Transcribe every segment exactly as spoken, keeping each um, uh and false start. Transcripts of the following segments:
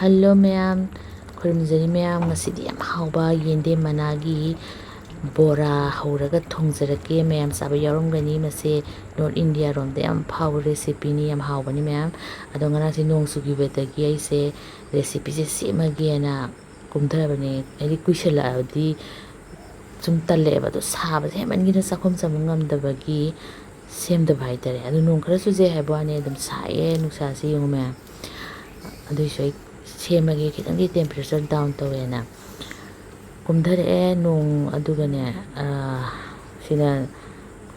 Hello ꯃꯌꯥꯝ, ꯈꯨꯔꯨꯝꯖꯔꯤ ꯃꯌꯥꯝ꯫ ꯉꯁꯤꯗꯤ ꯌꯥꯝ ꯍꯥꯎꯕ ꯌꯦꯟꯗꯦꯝ ꯃꯅꯥꯒꯤ ꯕꯣꯔꯥ ꯍꯧꯔꯒ ꯊꯣꯡꯖꯔꯛꯀꯦ꯫ ꯃꯌꯥꯝ ꯆꯥꯕ ꯌꯥꯎꯔꯝꯒꯅꯤ꯫ ꯃꯁꯦ North India ꯔꯣꯝꯗ ꯌꯥꯝ ꯐꯥꯎꯕ recipe ꯅꯤ, ꯌꯥꯝ ꯍꯥꯎꯕꯅꯤ ꯃꯌꯥꯝ꯫ ꯑꯗꯣ ꯉꯔꯥꯡꯁꯦ ꯅꯣꯡ ꯆꯨꯈꯤꯕꯗꯒꯤ ꯑꯩꯁꯦ recipe ꯁꯦ ꯁꯦꯝꯃꯒꯦꯅ ꯀꯨꯝꯊꯔꯕꯅꯦ꯫ ꯍꯥꯏꯗꯤ ꯀꯨꯏꯁꯜꯂꯛꯑꯗꯤ ꯁꯨꯝ ꯇꯜꯂꯛꯑꯦꯕ꯫ ꯑꯗꯣ ꯁꯥꯕꯁꯦ ꯍꯦꯟꯃꯟꯈꯤꯗꯅ ꯆꯥꯛꯈꯨꯝ ꯆꯪꯕ ꯉꯝꯗꯕꯒꯤ ꯁꯦꯝꯗꯕ ꯍꯥꯏꯇꯥꯔꯦ꯫ ꯑꯗꯣ ꯅꯣꯡ ꯈꯔ ꯆꯨꯖꯩ ꯍꯥꯏꯕ ꯋꯥꯅꯤ, ꯑꯗꯨꯝ ꯁꯥꯏꯌꯦ ꯅꯨꯡꯁꯥꯁꯦ ꯌꯦꯡꯉꯨ ꯃꯌꯥꯝ꯫ ꯑꯗꯨꯏꯁꯨ ꯑꯩ ꯁꯦꯝꯃꯒꯦ, ꯈꯤꯇꯪꯗꯤ temperature down ꯇꯧꯋꯦꯅ꯫ ꯀꯨꯝꯊꯔꯛꯑꯦ ꯅꯣꯡ꯫ ꯑꯗꯨꯒꯅꯦ, ꯑꯥ, ꯁꯤꯅ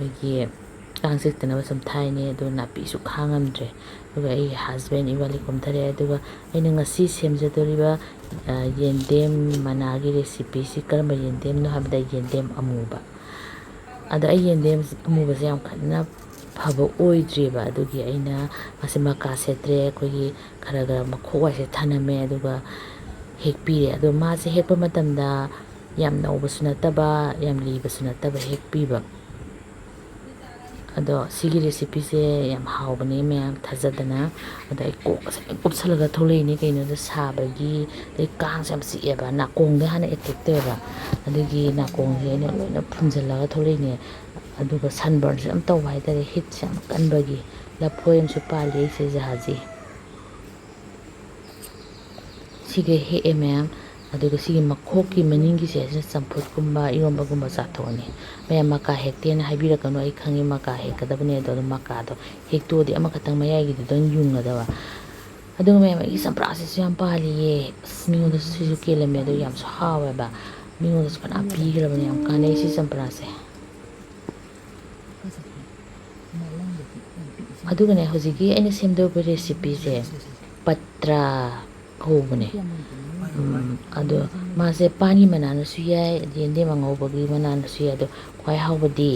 ꯑꯩꯈꯣꯏꯒꯤ ꯀꯥꯡ ꯆꯤꯛꯇꯅꯕ ꯁꯨꯝ ꯊꯥꯏꯅꯦ꯫ ꯑꯗꯨ ꯅꯥꯄꯤꯁꯨ ꯈꯥꯡꯉꯝꯗ꯭ꯔꯦ꯫ ꯑꯗꯨꯒ ꯑꯩꯒꯤ husband ꯏꯕꯥꯅꯤ ꯀꯨꯝꯊꯔꯛꯑꯦ꯫ ꯑꯗꯨꯒ ꯑꯩꯅ ꯉꯁꯤ ꯁꯦꯝꯖꯗꯣꯔꯤꯕ, ꯑ, ꯌꯦꯟꯗꯦꯝ ꯃꯅꯥꯒꯤ recipe ꯁꯤ ꯀꯔꯝꯕ ꯌꯦꯟꯗꯦꯝꯅꯣ ꯍꯥꯏꯕꯗ ꯌꯦꯟꯗꯦꯝ ꯑꯃꯨꯕ꯫ ꯑꯗꯣ ꯑꯩ ꯌꯦꯟꯗꯦꯝ ꯑꯃꯨꯕꯁꯦ ꯌꯥꯝ ꯀꯟꯅ ꯐꯕ ꯑꯣꯏꯗ꯭ꯔꯤꯕ, ꯑꯗꯨꯒꯤ ꯑꯩꯅ ꯃꯁꯤ ꯃꯀꯥ ꯁꯦꯠꯇ꯭ꯔꯦ꯫ ꯑꯩꯈꯣꯏꯒꯤ ꯈꯔ ꯈꯔ ꯃꯈꯣꯛ ꯋꯥꯏꯁꯦ ꯊꯅꯝꯃꯦ, ꯑꯗꯨꯒ ꯍꯦꯛꯄꯤꯔꯦ꯫ ꯑꯗꯣ ꯃꯥꯁꯦ ꯍꯦꯛꯄ ꯃꯇꯝꯗ ꯌꯥꯝ ꯅꯧꯕꯁꯨ ꯅꯠꯇꯕ, ꯌꯥꯝ ꯂꯤꯕꯁꯨ ꯅꯠꯇꯕ ꯍꯦꯛꯄꯤꯕ꯫ ꯑꯗꯣ ꯁꯤꯒꯤ recipe ꯁꯦ ꯌꯥꯝ ꯍꯥꯎꯕꯅꯦ ꯃꯌꯥꯝ, ꯊꯥꯖꯗꯅ꯫ ꯑꯗꯣ ꯑꯩ ꯀꯣꯛꯀꯁꯦ ꯂꯣꯏ ꯀꯨꯞꯁꯜꯂꯒ ꯊꯣꯛꯂꯛꯏꯅꯦ꯫ ꯀꯩꯅꯣꯗ ꯁꯥꯕꯒꯤ, ꯑꯗꯩ ꯀꯥꯡꯁꯦ ꯌꯥꯝ ꯆꯤꯛꯑꯦꯕ, ꯅꯥꯀꯣꯡꯗ ꯍꯥꯟꯅ attack ꯇꯧꯋꯦꯕ꯫ ꯑꯗꯨꯒꯤ ꯅꯥꯀꯣꯡꯁꯦ ꯑꯩꯅ ꯂꯣꯏꯅ ꯐꯨꯟꯖꯜꯂꯒ ꯊꯣꯛꯂꯛꯏꯅꯦ꯫ ꯑꯗꯨꯒ sunburn ꯁꯨ ꯌꯥꯝ ꯇꯧꯕ ꯍꯥꯏꯇꯥꯔꯦ, heat ꯁꯦ ꯌꯥꯝ ꯀꯟꯕꯒꯤ꯫ ꯂꯐꯣꯏ ꯑꯃꯁꯨ ꯄꯥꯜꯂꯤ ꯑꯩꯁꯦ ꯖꯍꯥꯖꯤ꯫ ꯁꯤꯒ ꯍꯦꯛꯑꯦ ꯃꯌꯥꯝ꯫ ꯑꯗꯨꯒ ꯁꯤꯒꯤ ꯃꯈꯣꯛꯀꯤ ꯃꯅꯤꯡꯒꯤꯁꯦ, ꯑꯁꯤꯅ ꯆꯝꯐꯨꯠꯀꯨꯝꯕ ꯏꯔꯣꯝꯕꯒꯨꯝꯕ ꯆꯥꯊꯣꯛꯑꯅꯤ꯫ ꯃꯌꯥꯝ ꯃꯀꯥ ꯍꯦꯛꯇꯦꯅ ꯍꯥꯏꯕꯤꯔꯛꯀꯅꯨ, ꯑꯩ ꯈꯪꯉꯤ ꯃꯀꯥ ꯍꯦꯛꯀꯗꯕꯅꯦ꯫ ꯑꯗꯣ ꯑꯗꯨꯝ ꯃꯀꯥꯗꯣ ꯍꯦꯛꯇꯣꯛꯑꯗꯤ ꯑꯃꯈꯛꯇꯪ ꯃꯌꯥꯏꯒꯤꯗꯨꯗꯪ ꯌꯨꯡꯒꯗꯕ꯫ ꯑꯗꯨꯒ ꯃꯌꯥꯝ, ꯑꯩꯒꯤ ꯆꯝꯄ꯭ꯔꯥꯁꯤꯁꯨ ꯌꯥꯝ ꯄꯥꯜꯂꯤꯌꯦ꯫ ꯑꯁ, ꯃꯤꯉꯣꯟꯗꯁꯨ ꯁꯤꯁꯨ ꯀꯦꯜꯂꯝꯃꯦ, ꯑꯗꯣ ꯌꯥꯝꯁꯨ ꯍꯥꯎꯋꯦꯕ꯫ ꯃꯤꯉꯣꯟꯗꯁꯨ ꯐꯅꯌꯥꯝ ꯄꯤꯈ꯭ꯔꯕꯅꯦ, ꯌꯥꯝ ꯀꯥꯟꯅꯩ ꯁꯤ ꯆꯝꯄ꯭ꯔꯥꯁꯦ꯫ ꯑꯗꯨꯒꯅꯦ, ꯍꯧꯖꯤꯛꯀꯤ ꯑꯩꯅ ꯁꯦꯝꯗꯧꯔꯤꯕ recipe ꯁꯦ ꯄꯇ꯭ꯔꯥ ꯀꯧꯕꯅꯦ꯫ ꯎꯝ, ꯑꯗꯣ ꯃꯥꯁꯦ ꯄꯥꯟꯒꯤ ꯃꯅꯥꯅꯁꯨ ꯌꯥꯏ, ꯌꯦꯟꯗꯦꯝ ꯑꯉꯧꯕꯒꯤ ꯃꯅꯥꯅꯁꯨ ꯌꯥꯏ꯫ ꯑꯗꯣ ꯈ꯭ꯋꯥꯏ ꯍꯥꯎꯕꯗꯤ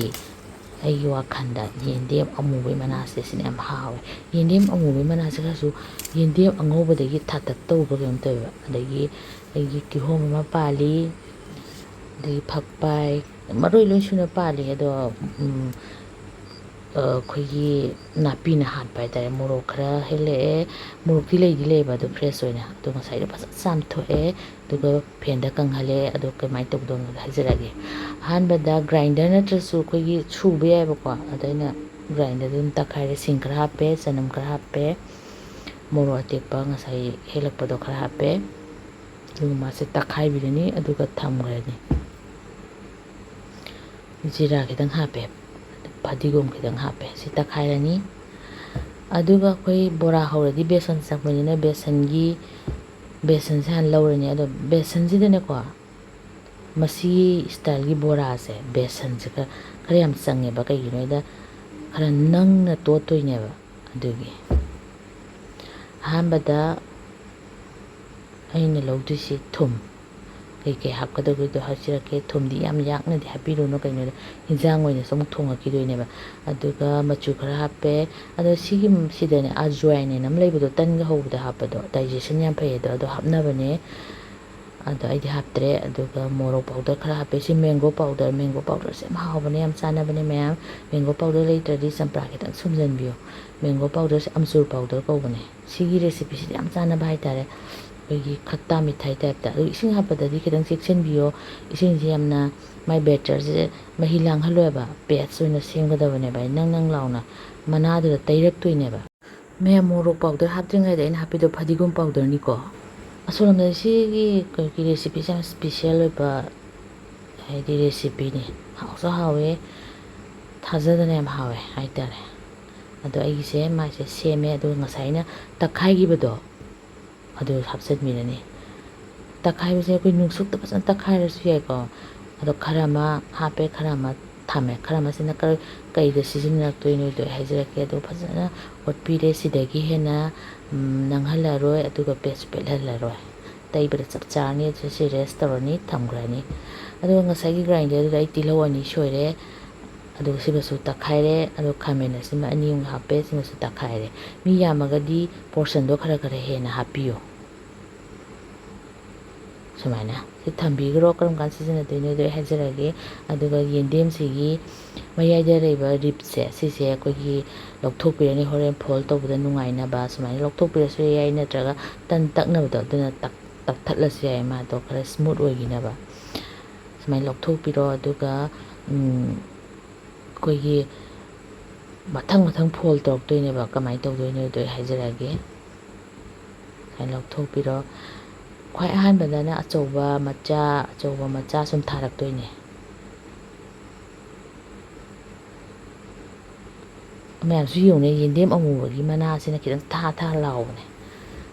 ꯑꯩꯒꯤ ꯋꯥꯈꯜꯗ ꯌꯦꯟꯗꯦꯝ ꯑꯃꯨꯕꯒꯤ ꯃꯅꯥꯁꯦ, ꯁꯤꯅ ꯌꯥꯝ ꯍꯥꯎꯋꯦ꯫ ꯌꯦꯟꯗꯦꯝ ꯑꯃꯨꯕꯒꯤ ꯃꯅꯥꯁꯦ ꯈꯔꯁꯨ ꯌꯦꯟꯗꯦꯝ ꯑꯉꯧꯕꯗꯒꯤ ꯊꯥꯇꯛ ꯇꯧꯕ꯭ꯔꯥ ꯀꯩꯅꯣꯝ ꯇꯧꯋꯦꯕ꯫ ꯑꯗꯒꯤ ꯑꯩꯒꯤ ꯀꯤꯍꯣꯝ ꯑꯃ ꯄꯥꯜꯂꯤ, ꯑꯗꯒꯤ ꯐꯛꯄꯥꯏ, ꯃꯔꯣꯏ ꯂꯣꯏ ꯁꯨꯅ ꯄꯥꯜꯂꯤ꯫ ꯑꯗꯣ, ꯎꯝ, ꯑꯩꯈꯣꯏꯒꯤ ꯅꯥꯄꯤꯅ ꯍꯥꯠꯄ ꯍꯥꯏꯇꯥꯔꯦ꯫ ꯃꯣꯔꯣꯛ ꯈꯔ ꯍꯦꯛꯂꯛꯑꯦ, ꯃꯣꯔꯣꯛꯇꯤ ꯂꯩꯗꯤ ꯂꯩꯌꯦꯕ, ꯑꯗꯣ fresh ꯑꯣꯏꯅ꯫ ꯑꯗꯣ ꯉꯁꯥꯏꯗꯣ ꯐꯖꯅ ꯆꯥꯝꯊꯣꯛꯑꯦ, ꯑꯗꯨꯒ fanꯗ ꯀꯪꯍꯜꯂꯦ꯫ ꯑꯗꯣ ꯀꯃꯥꯏꯅ ꯇꯧꯗꯣꯏꯅꯣꯗꯣ ꯍꯥꯏꯖꯔꯛꯑꯒꯦ꯫ ꯑꯍꯥꯟꯕꯗ grinder ꯅꯠꯇ꯭ꯔꯁꯨ ꯑꯩꯈꯣꯏꯒꯤ ꯁꯨꯕ ꯌꯥꯏꯕꯀꯣ, ꯑꯗꯣ ꯑꯩꯅ grinderꯗ ꯑꯗꯨꯝ ꯇꯛꯈꯥꯏꯔꯦ꯫ ꯁꯤꯡ ꯈꯔ ꯍꯥꯞꯄꯦ, ꯆꯅꯝ ꯈꯔ ꯍꯥꯞꯄꯦ, ꯃꯣꯔꯣꯛ ꯑꯇꯦꯛꯄ ꯉꯁꯥꯏ ꯍꯦꯛꯂꯛꯄꯗꯣ ꯈꯔ ꯍꯥꯞꯄꯦ꯫ ꯑꯗꯨꯒ ꯃꯥꯁꯦ ꯇꯛꯈꯥꯏꯕꯤꯔꯅꯤ, ꯑꯗꯨꯒ ꯊꯝꯈ꯭ꯔꯅꯤ꯫ ꯖꯤꯔꯥ ꯈꯤꯇꯪ ꯍꯥꯞꯄꯦ, ꯐꯗꯤꯒꯣꯝ ꯈꯤꯇꯪ ꯍꯥꯞꯄꯦ꯫ ꯁꯤ ꯇꯛꯈꯥꯏꯔꯅꯤ꯫ ꯑꯗꯨꯒ ꯑꯩꯈꯣꯏ ꯕꯣꯔꯥ ꯍꯧꯔꯗꯤ ꯕꯦꯁꯟ ꯆꯪꯕꯅꯤꯅ, ꯕꯦꯁꯟꯒꯤ, ꯕꯦꯁꯟꯁꯦ ꯍꯥꯟꯅ ꯂꯧꯔꯅꯤ꯫ ꯑꯗꯣ ꯕꯦꯁꯟꯁꯤꯗꯅꯦꯀꯣ, ꯃꯁꯤꯒꯤ styleꯒꯤ ꯕꯣꯔꯥꯁꯦ ꯕꯦꯁꯟꯁꯦ ꯈꯔ, ꯈꯔ ꯌꯥꯝ ꯆꯪꯉꯦꯕ꯫ ꯀꯩꯒꯤꯅꯣ ꯍꯥꯏꯗ, ꯈꯔ ꯅꯪꯅ ꯇꯣꯠꯇꯣꯏꯅꯦꯕ꯫ ꯑꯗꯨꯒꯤ ꯑꯍꯥꯟꯕꯗ ꯑꯩꯅ ꯂꯧꯗꯣꯏꯁꯤ ꯊꯨꯝ꯫ ꯀꯩꯀꯩ ꯍꯥꯞꯀꯗꯧꯕꯗꯣ ꯍꯥꯏꯖꯔꯛꯀꯦ꯫ ꯊꯨꯝꯗꯤ ꯌꯥꯝ ꯌꯥꯛꯅꯗꯤ ꯍꯥꯞꯄꯤꯔꯨꯅꯨ, ꯀꯩꯅꯣꯗ ꯍꯤꯟꯖꯥꯡ ꯑꯣꯏꯅꯁꯨ ꯑꯃꯨꯛ ꯊꯣꯡꯉꯛꯈꯤꯗꯣꯏꯅꯦꯕ꯫ ꯑꯗꯨꯒ ꯃꯆꯨ ꯈꯔ ꯍꯥꯞꯄꯦ꯫ ꯑꯗꯣ ꯁꯤꯒꯤ, ꯁꯤꯗꯅꯦ ꯑꯖꯋꯥꯏꯟ ꯍꯥꯏꯅ ꯑꯃ ꯂꯩꯕꯗꯣ, ꯇꯟꯒ ꯍꯧꯕꯗ ꯍꯥꯞꯄꯗꯣ, digestion ꯌꯥꯝ ꯐꯩ ꯑꯗꯣ, ꯑꯗꯣ ꯍꯥꯞꯅꯕꯅꯦ꯫ ꯑꯗꯣ ꯑꯩꯗꯤ ꯍꯥꯞꯇ꯭ꯔꯦ꯫ ꯑꯗꯨꯒ ꯃꯣꯔꯣꯛ powder ꯈꯔ ꯍꯥꯞꯄꯦ꯫ ꯁꯤ mango powder, mango powderꯁꯦ ꯌꯥꯝ ꯍꯥꯎꯕꯅꯦ, ꯌꯥꯝ ꯆꯥꯟꯅꯕꯅꯦ ꯃꯌꯥꯝ꯫ Mango powder ꯂꯩꯇ꯭ꯔꯗꯤ ꯆꯝꯄ꯭ꯔꯥ ꯈꯤꯇꯪ ꯁꯨꯝꯖꯟꯕꯤꯌꯨ꯫ Mango powderꯁꯦ ꯑꯝꯆꯨꯔ powder ꯀꯧꯕꯅꯦ꯫ ꯁꯤꯒꯤ recipeꯁꯤꯗꯤ ꯌꯥꯝ ꯆꯥꯟꯅꯕ ꯍꯥꯏꯇꯥꯔꯦ, ꯑꯩꯈꯣꯏꯒꯤ ꯈꯠꯇꯥ ꯃꯤꯊꯥꯏ typeꯇ꯫ ꯑꯗꯨ ꯏꯁꯤꯡ ꯍꯥꯞꯄꯗꯗꯤ ꯈꯤꯇꯪ ꯆꯦꯛꯁꯤꯟꯕꯤꯌꯣ꯫ ꯏꯁꯤꯡꯁꯦ ꯌꯥꯝꯅ, ꯃꯥꯏ batterꯁꯦ ꯃꯍꯤ ꯂꯥꯡꯍꯜꯂꯣꯏꯕ, paste ꯑꯣꯏꯅ ꯁꯦꯝꯒꯗꯕꯅꯦꯕ꯫ ꯅꯪ ꯅꯪ ꯂꯥꯎꯅ ꯃꯅꯥꯗꯨꯗ ꯇꯩꯔꯛꯇꯣꯏꯅꯦꯕ꯫ ꯃꯌꯥꯝ, ꯃꯣꯔꯣꯛ powder ꯍꯥꯞꯇ꯭ꯔꯤꯉꯩꯗ ꯑꯩꯅ ꯍꯥꯞꯄꯤꯗꯣ ꯐꯗꯤꯒꯣꯝ powderꯅꯤꯀꯣ꯫ ꯑꯁꯣꯝꯗ ꯁꯤꯒꯤ ꯑꯩꯈꯣꯏꯒꯤ recipeꯁꯦ ꯌꯥꯝ special ꯑꯣꯏꯕ, ꯍꯥꯏꯗꯤ recipeꯅꯤ꯫ ꯍꯥꯎꯁꯨ ꯍꯥꯎꯋꯦ, ꯊꯥꯖꯗꯅ ꯌꯥꯝ ꯍꯥꯎꯋꯦ ꯍꯥꯏꯇꯥꯔꯦ꯫ ꯑꯗꯣ ꯑꯩꯒꯤꯁꯦ ꯃꯥꯏꯁꯦ ꯁꯦꯝꯃꯦ, ꯑꯗꯨꯒ ꯉꯁꯥꯏ ꯑꯩꯅ ꯇꯛꯈꯥꯏꯈꯤꯕꯗꯣ, ꯑꯗꯨ ꯍꯥꯞꯆꯤꯟꯕꯤꯔꯅꯤ꯫ ꯇꯛꯈꯥꯏꯕꯁꯦ ꯑꯩꯈꯣꯏ ꯅꯨꯡꯁꯨꯛꯇ ꯐꯖꯅ ꯇꯛꯈꯥꯏꯔꯁꯨ ꯌꯥꯏꯀꯣ꯫ ꯑꯗꯣ ꯈꯔ ꯑꯃ ꯍꯥꯞꯄꯦ, ꯈꯔ ꯑꯃ ꯊꯝꯃꯦ꯫ ꯈꯔ ꯑꯃꯁꯤꯅ ꯀꯔ-, ꯀꯩꯗ ꯁꯤꯖꯤꯟꯅꯔꯛꯇꯣꯏꯅꯣꯗꯣ ꯑꯩ ꯍꯥꯏꯖꯔꯛꯀꯦ꯫ ꯑꯗꯣ ꯐꯖꯅ ꯑꯣꯠꯄꯤꯔꯦ꯫ ꯁꯤꯗꯒꯤ ꯍꯦꯟꯅ, ꯎꯝ, ꯅꯪꯍꯜꯂꯔꯣꯏ, ꯑꯗꯨꯒ ꯄꯦꯠꯁꯨ ꯄꯦꯠꯍꯜꯂꯔꯣꯏ꯫ ꯇꯩꯕꯗ ꯆꯞ ꯆꯥꯔꯅꯤ꯫ ꯑꯗꯨ ꯁꯤ rest ꯇꯧꯔꯅꯤ, ꯊꯝꯈ꯭ꯔꯅꯤ꯫ ꯑꯗꯨꯒ ꯉꯁꯥꯏꯒꯤ grinderꯗꯨꯗ ꯑꯩ ꯇꯤꯜꯍꯧ ꯑꯅꯤ ꯁꯣꯏꯔꯦ, ꯑꯗꯨꯒ ꯁꯤꯃꯁꯨ ꯇꯛꯈꯥꯏꯔꯦ꯫ ꯑꯗꯨꯒ ꯈꯥꯃꯦꯟ ꯑꯁꯤꯃ ꯑꯅꯤ ꯑꯃꯒ ꯍꯥꯞꯄꯦ, ꯁꯤꯃꯁꯨ ꯇꯛꯈꯥꯏꯔꯦ꯫ ꯃꯤ ꯌꯥꯝꯃꯒꯗꯤ portionꯗꯣ ꯈꯔ ꯈꯔ ꯍꯦꯟꯅ ꯍꯥꯞꯄꯤꯌꯨ꯫ ꯁꯨꯃꯥꯏꯅ ꯁꯤ ꯊꯝꯕꯤꯈ꯭ꯔꯣ꯫ ꯀꯔꯝ ꯀꯥꯟꯗ ꯁꯤꯖꯤꯟꯅꯗꯣꯏꯅꯣꯗꯣ ꯑꯩ ꯍꯥꯏꯖꯔꯛꯑꯒꯦ꯫ ꯑꯗꯨꯒ ꯌꯦꯟꯗꯦꯝꯁꯤꯒꯤ ꯃꯌꯥꯏꯗ ꯂꯩꯕ ꯔꯤꯞꯁꯦ, ꯁꯤꯁꯦ ꯑꯩꯈꯣꯏꯒꯤ ꯂꯧꯊꯣꯛꯄꯤꯔꯅꯤ, ꯍꯣꯔꯦꯟ ꯐꯣꯜ ꯇꯧꯕꯗ ꯅꯨꯡꯉꯥꯏꯅꯕ꯫ ꯁꯨꯃꯥꯏꯅ ꯂꯧꯊꯣꯛꯄꯤꯔꯁꯨ ꯌꯥꯏ, ꯅꯠꯇ꯭ꯔꯒ ꯇꯟ ꯇꯛꯅꯕꯗꯣ ꯑꯗꯨꯅ ꯇꯛ-, ꯇꯛꯊꯠꯂꯁꯨ ꯌꯥꯏ, ꯃꯥꯗꯣ ꯈꯔ ꯁ꯭ꯃꯨꯠ ꯑꯣꯏꯈꯤꯅꯕ꯫ ꯁꯨꯃꯥꯏꯅ ꯂꯧꯊꯣꯛꯄꯤꯔꯣ꯫ ꯑꯗꯨꯒ, ꯎꯝ, ꯑꯩꯈꯣꯏꯒꯤ ꯃꯊꯪ ꯃꯊꯪ ꯐꯣꯜ ꯇꯧꯔꯛꯇꯣꯏꯅꯦꯕ꯫ ꯀꯃꯥꯏꯅ ꯇꯧꯗꯣꯏꯅꯣꯗꯣ ꯑꯩ ꯍꯥꯏꯖꯔꯛꯑꯒꯦ꯫ ꯁꯨꯃꯥꯏꯅ ꯂꯧꯊꯣꯛꯄꯤꯔꯣ꯫ ꯈ꯭ꯋꯥꯏ ꯑꯍꯥꯟꯕꯗꯅ ꯑꯆꯧꯕ ꯃꯆꯥ, ꯑꯆꯧꯕ ꯃꯆꯥ ꯁꯨꯝ ꯊꯥꯔꯛꯇꯣꯏꯅꯦ꯫ ꯃꯌꯥꯝꯁꯨ ꯌꯦꯡꯉꯨꯅꯦ, ꯌꯦꯟꯗꯦꯝ ꯑꯃꯨꯕꯒꯤ ꯃꯅꯥꯁꯤꯅ ꯈꯤꯇꯪ ꯊꯥ ꯊꯥ ꯂꯥꯎꯕꯅꯦ꯫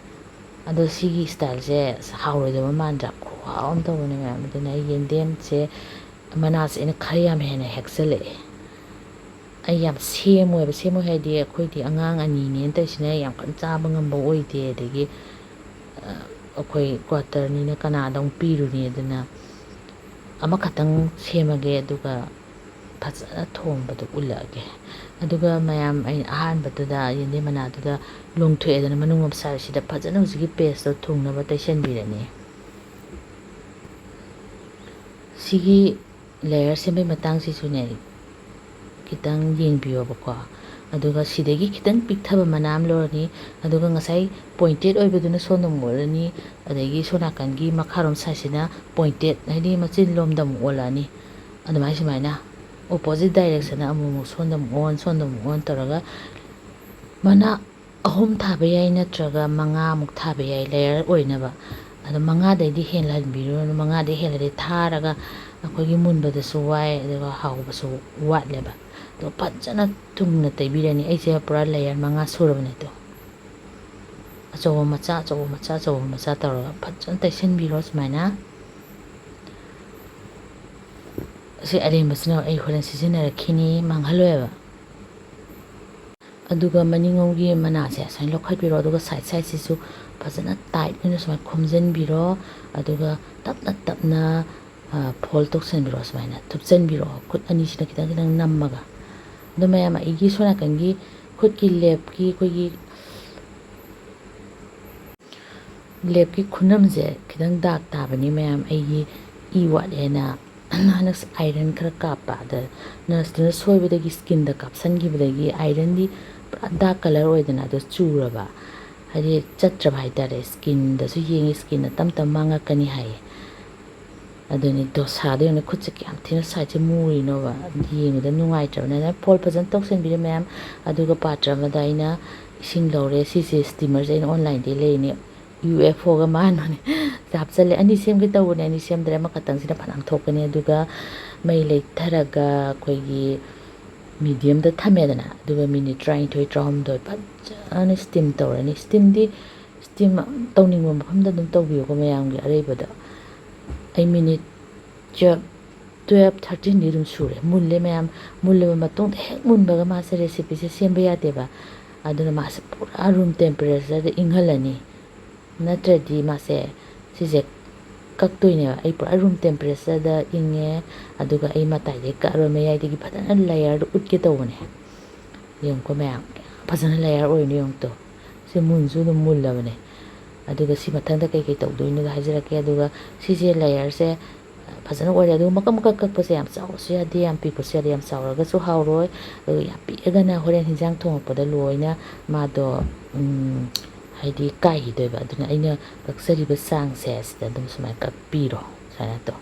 ꯑꯗꯣ ꯁꯤꯒꯤ ꯁ꯭ꯇꯥꯏꯜꯁꯦ ꯑꯁ ꯍꯥꯎꯔꯣꯏꯗꯕ ꯃꯥꯟꯗ꯭ꯔꯥ? ꯈꯨꯍꯥꯎ ꯑꯃ ꯇꯧꯕꯅꯦ ꯃꯌꯥꯝ꯫ ꯑꯗꯨꯅ ꯑꯩ ꯌꯦꯟꯗꯦꯝꯁꯦ ꯃꯅꯥꯁꯦ ꯑꯩꯅ ꯈꯔ ꯌꯥꯝ ꯍꯦꯟꯅ ꯍꯦꯛꯆꯜꯂꯛꯑꯦ꯫ ꯑꯩ ꯌꯥꯝ ꯁꯦꯝꯃꯣꯏꯕ꯫ ꯁꯦꯝꯃꯣꯏ ꯍꯥꯏꯗꯤ ꯑꯩꯈꯣꯏꯗꯤ ꯑꯉꯥꯡ ꯑꯅꯤꯅꯦꯅ ꯇꯧꯔꯤꯁꯤꯅ ꯌꯥꯝ ꯀꯟꯅ ꯆꯥꯕ ꯉꯝꯕ ꯑꯣꯏꯗꯦ꯫ ꯑꯗꯒꯤ, ꯑ, ꯑꯩꯈꯣꯏ ꯀ꯭ꯋꯥꯇꯔꯅꯤꯅ ꯀꯅꯥꯗ ꯑꯃꯨꯛ ꯄꯤꯔꯨꯅꯤ? ꯑꯗꯨꯅ ꯑꯃꯈꯛꯇꯪ ꯁꯦꯝꯃꯒꯦ, ꯑꯗꯨꯒ ꯐꯖꯅ ꯊꯣꯡꯕꯗꯣ ꯎꯠꯂꯛꯑꯒꯦ꯫ ꯑꯗꯨꯒ ꯃꯌꯥꯝ, ꯑꯩꯅ ꯑꯍꯥꯟꯕꯗꯨꯗ ꯌꯦꯟꯗꯦꯝ ꯃꯅꯥꯗꯨꯗ ꯂꯣꯡꯊꯣꯛꯑꯦꯗꯅ, ꯃꯅꯨꯡ ꯂꯣꯝ ꯁꯥꯏꯗꯁꯤꯗ ꯐꯖꯅ ꯍꯧꯖꯤꯛꯀꯤ ꯄꯦꯁꯇꯣ ꯊꯨꯡꯅꯕ ꯇꯩꯁꯟꯕꯤꯔꯅꯤ꯫ ꯁꯤꯒꯤ ꯂꯦꯌꯔ ꯁꯦꯝꯕꯩ ꯃꯇꯥꯡꯁꯤꯁꯨꯅꯦ, ꯈꯤꯇꯪ ꯌꯦꯡꯕꯤꯌꯣꯕꯀꯣ꯫ ꯑꯗꯨꯒ ꯁꯤꯗꯒꯤ ꯈꯤꯇꯪ ꯄꯤꯛꯊꯕ ꯃꯅꯥ ꯑꯃ ꯂꯧꯔꯅꯤ꯫ ꯑꯗꯨꯒ ꯉꯁꯥꯏ ꯄꯣꯏꯟꯇꯦꯠ ꯑꯣꯏꯕꯗꯨꯅ ꯁꯣꯝꯗ ꯑꯃꯨꯛ ꯑꯣꯜꯂꯅꯤ꯫ ꯑꯗꯒꯤ ꯁꯣꯝ ꯅꯥꯀꯟꯒꯤ ꯃꯈꯥꯔꯣꯝ ꯁꯥꯏꯠꯁꯤꯅ ꯄꯣꯏꯟꯇꯦꯠ, ꯍꯥꯏꯗꯤ ꯃꯆꯤꯟ ꯂꯣꯝꯗ ꯑꯃꯨꯛ ꯑꯣꯜꯂꯛꯑꯅꯤ꯫ ꯑꯗꯨꯃꯥꯏꯅ ꯁꯨꯃꯥꯏꯅ ꯑꯣꯄꯣꯖꯤꯠ ꯗꯥꯏꯔꯦꯛꯁꯟꯗ ꯑꯃꯨꯛ ꯑꯃꯨꯛ ꯁꯣꯝꯗ ꯑꯃꯨꯛ ꯑꯣꯟ, ꯁꯣꯝꯗ ꯑꯃꯨꯛ ꯑꯣꯟ ꯇꯧꯔꯒ ꯃꯅꯥ ꯑꯍꯨꯝ ꯊꯥꯕ ꯌꯥꯏ, ꯅꯠꯇ꯭ꯔꯒ ꯃꯉꯥꯃꯨꯛ ꯊꯥꯕ ꯌꯥꯏ, ꯂꯦꯌꯔ ꯑꯣꯏꯅꯕ꯫ ꯑꯗꯣ ꯃꯉꯥꯗꯩꯗꯤ ꯍꯦꯜꯍꯟꯕꯤꯔꯨꯔꯅꯨ, ꯃꯉꯥꯗꯩ ꯍꯦꯜꯂꯗꯤ ꯊꯥꯔꯒ ꯑꯩꯈꯣꯏꯒꯤ ꯃꯨꯟꯕꯗꯁꯨ ꯋꯥꯏ, ꯑꯗꯨꯒ ꯍꯥꯎꯕꯁꯨ ꯋꯥꯠꯂꯦꯕ꯫ ꯑꯗꯣ ꯐꯖꯅ ꯊꯨꯡꯅ ꯇꯩꯕꯤꯔꯅꯤ꯫ ꯑꯩꯁꯦ ꯄꯨꯔꯥ ꯂꯦꯌꯔ ꯃꯉꯥ ꯁꯨꯔꯕꯅꯦ꯫ ꯑꯗꯣ ꯑꯆꯧꯕ ꯃꯆꯥ, ꯑꯆꯧꯕ ꯃꯆꯥ, ꯑꯆꯧꯕ ꯃꯆꯥ ꯇꯧꯔꯒ ꯐꯖꯅ ꯇꯩꯁꯟꯕꯤꯔꯣ ꯁꯨꯃꯥꯏꯅ꯫ ꯑꯁꯤ ꯑꯔꯦꯝꯕꯁꯤꯅ ꯑꯩ ꯍꯣꯔꯦꯟ ꯁꯤꯖꯤꯟꯅꯔꯛꯈꯤꯅꯤ, ꯃꯥꯡꯍꯜꯂꯣꯏꯕ꯫ ꯑꯗꯨꯒ ꯃꯅꯤꯡꯂꯣꯝꯒꯤ ꯃꯅꯥꯁꯦ ꯁꯨꯃꯥꯏꯅ ꯂꯧꯈꯠꯄꯤꯔꯣ, ꯑꯗꯨꯒ ꯁꯥꯏꯠ ꯁꯥꯏꯠꯁꯤꯁꯨ ꯐꯖꯅ ꯇꯥꯏꯠ ꯑꯣꯏꯅ ꯁꯨꯃꯥꯏꯅ ꯈꯣꯝꯖꯤꯟꯕꯤꯔꯣ, ꯑꯗꯨꯒ ꯇꯞꯅ ꯇꯞꯅ, ꯑ, ꯐꯣꯜ ꯇꯧꯁꯟꯕꯤꯔꯣ, ꯁꯨꯃꯥꯏꯅ ꯊꯨꯞꯆꯟꯕꯤꯔꯣ꯫ ꯈꯨꯠ ꯑꯅꯤꯁꯤꯅ ꯈꯤꯇꯪ ꯈꯤꯇꯪ ꯅꯝꯃꯒ꯫ ꯑꯗꯣ ꯃꯌꯥꯝ, ꯑꯩꯒꯤ ꯁꯣꯝ ꯅꯥꯀꯟꯒꯤ ꯈꯨꯠꯀꯤ ꯂꯦꯞꯀꯤ ꯑꯩꯈꯣꯏꯒꯤ ꯂꯦꯞꯀꯤ ꯈꯨꯅꯝꯁꯦ ꯈꯤꯇꯪ ꯗꯥꯛ ꯇꯥꯕꯅꯤ ꯃꯌꯥꯝ, ꯑꯩꯒꯤ ꯏ ꯋꯥꯠꯂꯦꯅ ꯍꯟꯗꯛꯁꯦ ꯑꯥꯏꯔꯟ ꯈꯔ ꯀꯥꯞꯄ, ꯑꯗ ꯅꯔꯁꯇꯨꯅ ꯁꯣꯏꯕꯗꯒꯤ ꯁ꯭ꯀꯤꯟꯗ ꯀꯥꯞꯁꯟꯈꯤꯕꯗꯒꯤ ꯑꯥꯏꯔꯟꯗꯤ ꯄꯨꯔꯥ ꯗꯥꯛ ꯀꯂꯔ ꯑꯣꯏꯗꯅ ꯑꯗꯨ ꯆꯨꯔꯕ, ꯍꯥꯏꯗꯤ ꯆꯠꯇ꯭ꯔꯕ ꯍꯥꯏꯇꯥꯔꯦ꯫ ꯁ꯭ꯀꯤꯟꯗꯁꯨ ꯌꯦꯡꯉꯤ, ꯁ꯭ꯀꯤꯟꯅ ꯇꯞ ꯇꯞ ꯃꯥꯡꯉꯛꯀꯅꯤ ꯍꯥꯏꯌꯦ꯫ ꯑꯗꯨꯅꯤ ꯗꯣꯁꯥꯗꯣ ꯌꯦꯡꯉꯨꯅꯦ, ꯈꯨꯠꯁꯦ ꯀꯌꯥꯝ ꯊꯤꯅ ꯁꯥꯏꯠꯁꯦ ꯃꯨꯔꯤꯅꯣꯕ, ꯌꯦꯡꯕꯗ ꯅꯨꯡꯉꯥꯏꯇ꯭ꯔꯕꯅꯦ꯫ ꯑꯗꯨꯅ ꯐꯣꯜ ꯐꯖꯅ ꯇꯧꯁꯟꯕꯤꯔꯦ ꯃꯌꯥꯝ꯫ ꯑꯗꯨꯒ ꯄꯥꯇ꯭ꯔ ꯑꯃꯗ ꯑꯩꯅ ꯏꯁꯤꯡ ꯂꯧꯔꯦ꯫ ꯁꯤꯁꯦ ꯁ꯭ꯇꯤꯃꯔꯁꯦ ꯑꯩꯅ ꯑꯣꯟꯂꯥꯏꯟꯗꯒꯤ ꯂꯩꯔꯤꯅꯦ꯫ ꯌꯨ ꯑꯦꯐ ꯑꯣꯒ ꯃꯥꯟꯕꯅꯦ꯫ ꯍꯥꯞꯆꯜꯂꯦ꯫ ꯑꯅꯤ ꯁꯦꯝꯒꯦ ꯇꯧꯕꯅꯦ, ꯑꯅꯤ ꯁꯦꯝꯗ꯭ꯔꯦ, ꯑꯃꯈꯛꯇꯪꯁꯤꯅ ꯐꯅꯌꯥꯝ ꯊꯣꯛꯀꯅꯤ꯫ ꯑꯗꯨꯒ ꯃꯩ ꯂꯩꯊꯔꯒ ꯑꯩꯈꯣꯏꯒꯤ ꯃꯤꯗꯤꯌꯝꯗ ꯊꯝꯃꯦꯗꯅ, ꯑꯗꯨꯒ ꯃꯤꯅꯤꯠ ꯇꯔꯥꯅꯤꯊꯣꯏ ꯇꯔꯥꯍꯨꯝꯗꯣꯏ ꯐꯖꯅ ꯁ꯭ꯇꯤꯝ ꯇꯧꯔꯅꯤ꯫ ꯁ꯭ꯇꯤꯝꯗꯤ ꯁ꯭ꯇꯤꯝ ꯇꯧꯅꯤꯡꯕ ꯃꯐꯝꯗ ꯑꯗꯨꯝ ꯇꯧꯕꯤꯌꯨꯀꯣ ꯃꯌꯥꯝꯒꯤ ꯑꯔꯩꯕꯗ꯫ ꯑꯩ ꯃꯤꯅꯤꯠ ꯇꯨꯌꯦꯜꯞ, ꯇꯨꯌꯦꯜꯞ ꯊꯥꯔꯇꯤꯟꯗꯤ ꯑꯗꯨꯝ ꯁꯨꯔꯦ꯫ ꯃꯨꯜꯂꯦ ꯃꯌꯥꯝ꯫ ꯃꯨꯜꯂꯕ ꯃꯇꯨꯡꯗ ꯍꯦꯛ ꯃꯨꯟꯕꯒ ꯃꯥꯁꯦ ꯔꯦꯁꯤꯄꯤꯁꯦ ꯁꯦꯝꯕ ꯌꯥꯗꯦꯕ꯫ ꯑꯗꯨꯅ ꯃꯥꯁꯦ ꯄꯨꯔꯥ ꯔꯨꯝ ꯇꯦꯝꯄꯔꯦꯆꯔꯗ ꯏꯪꯍꯜꯂꯅꯤ꯫ ꯅꯠꯇ꯭ꯔꯗꯤ ꯃꯥꯁꯦ ꯁꯤꯁꯦ ꯀꯛꯇꯣꯏꯅꯦꯕ꯫ ꯑꯩ ꯄꯨꯔꯥ ꯔꯨꯝ ꯇꯦꯝꯄꯔꯦꯆꯔꯗ ꯏꯪꯉꯦ꯫ ꯑꯗꯨꯒ ꯑꯩ ꯃꯇꯥꯏꯗꯒꯤ ꯀꯛꯑꯔꯣꯏ, ꯃꯌꯥꯏꯗꯒꯤ ꯐꯖꯅ ꯂꯦꯌꯔꯗꯣ ꯎꯠꯀꯦ ꯇꯧꯕꯅꯦ꯫ ꯌꯦꯡꯉꯨꯀꯣ ꯃꯌꯥꯝ, ꯀꯌꯥꯝ ꯐꯖꯅ ꯂꯦꯌꯔ ꯑꯣꯏꯔꯤꯅꯣ ꯌꯦꯡꯉꯨꯇꯣ꯫ ꯁꯤ ꯃꯨꯟꯁꯨ ꯑꯗꯨꯝ ꯃꯨꯜꯂꯕꯅꯦ꯫ ꯑꯗꯨꯒ ꯁꯤ ꯃꯊꯪꯗ ꯀꯩꯀꯩ ꯇꯧꯗꯣꯏꯅꯣꯗꯣ ꯍꯥꯏꯖꯔꯛꯀꯦ꯫ ꯑꯗꯨꯒ ꯁꯤꯁꯦ ꯂꯦꯌꯔꯁꯦ ꯐꯖꯅ ꯑꯣꯏꯔꯦ꯫ ꯑꯗꯨꯒ ꯃꯀꯛ ꯃꯀꯛ ꯀꯛꯄꯁꯦ ꯌꯥꯝ ꯆꯥꯎꯕꯁꯨ ꯌꯥꯗꯦ, ꯌꯌꯥꯝ ꯄꯤꯛꯄꯁꯨ ꯌꯥꯗꯦ꯫ ꯌꯥꯝ ꯆꯥꯎꯔꯒꯁꯨ ꯍꯥꯎꯔꯣꯏ꯫ ꯑꯗꯨꯒ ꯌꯥꯝ ꯄꯤꯛꯑꯒꯅ ꯍꯣꯔꯦꯟ ꯍꯤꯟꯖꯥꯡ ꯊꯣꯡꯉꯛꯄꯗ ꯂꯣꯏꯅ ꯃꯥꯗꯣ, ꯎꯝ, ꯍꯥꯏꯗꯤ ꯀꯥꯏꯈꯤꯗꯣꯏꯕ꯫ ꯑꯗꯨꯅ ꯑꯩꯅ ꯀꯛꯆꯔꯤꯕ ꯆꯥꯡꯁꯦ ꯁꯤꯗ ꯑꯗꯨꯝ ꯁꯨꯃꯥꯏꯅ ꯀꯛꯄꯤꯔꯣ꯫ ꯁꯨꯃꯥꯏꯅ ꯇꯧ꯫